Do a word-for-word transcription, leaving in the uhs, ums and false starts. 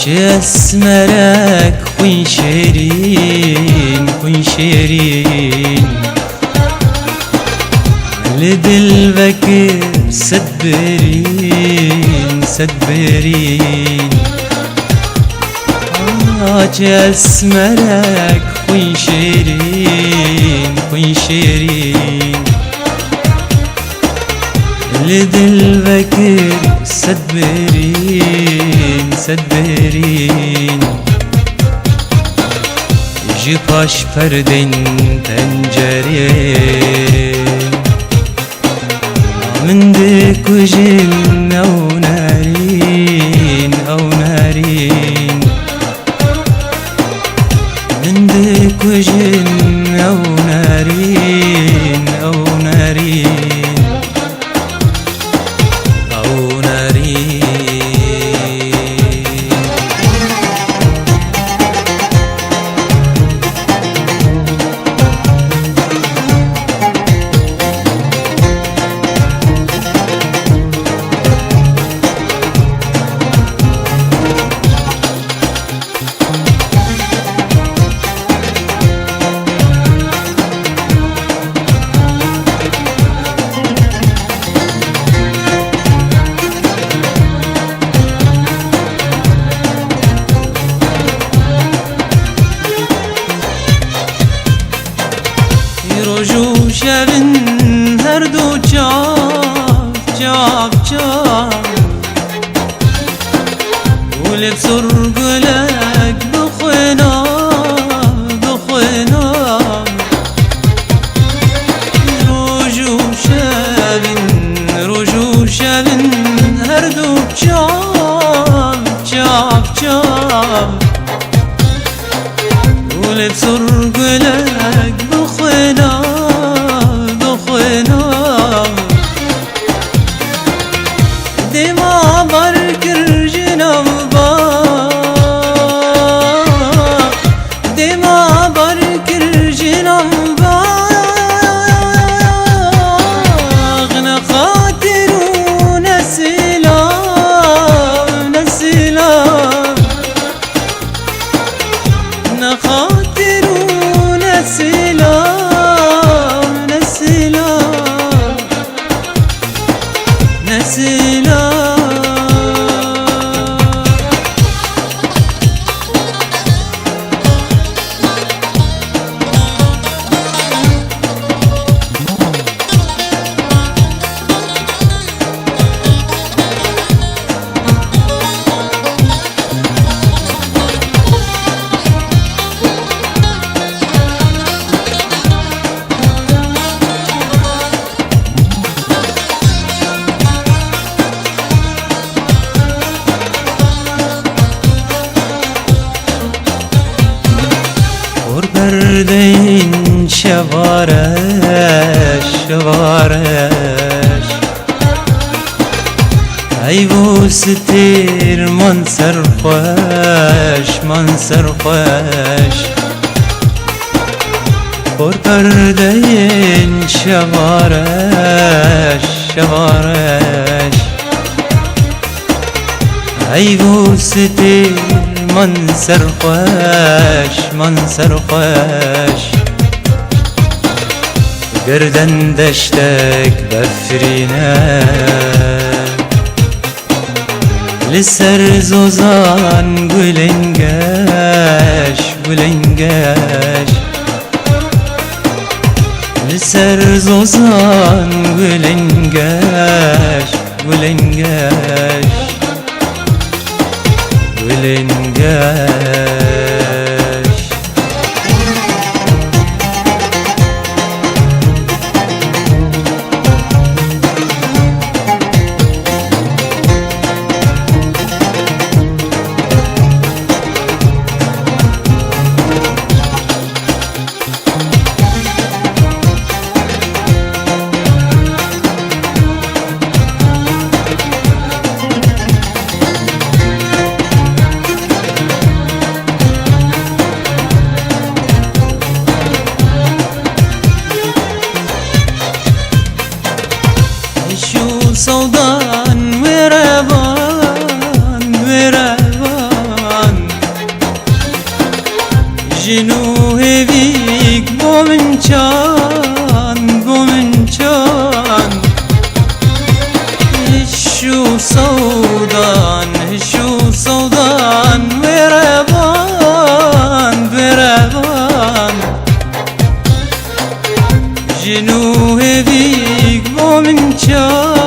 Çi esmerek xwîn şêrîn, xwîn şêrîn. Li dil vekir sed birîn, sed birîn. Ah, çi esmerek xwîn şêrîn, xwîn şêrîn. Li dil vekir sed birîn, sed birîn. Ji paş perdên tencerê min dikujin ew nerîn, ew nerîn. Min dikujin ew nerîn, ew nerîn, ew nerîn. Roj û şevin her du çav, çav, çav. Û lê bi sur gulek bi xwêna, bi xwêna. Roj û şevin, roj û şevin her du çav, çav, çav. Û lê bi sur gulek bi xwêna, bi xwêna. Dêma bar kir ji nav ba, dêma bar kir ji nav ba. Ne xatir û ne silav, ne silav. Ne xatir û ne silav, ne silav, ne silav. Xor perdeyên şevareş, şevareş. Heyv û stêr man serxweş, man serxweş. Xor perdeyên şevareş, şevareş. Heyv û stêr man serxweş, man serxweş. Girden deştek befrîne. Li ser zozan gulên geş, gulên geş. Li ser zozan gulên geş, gulên geş, gulên geş. Îş û sewdan wê revan, wê revan. Nû hêvîk bo min çar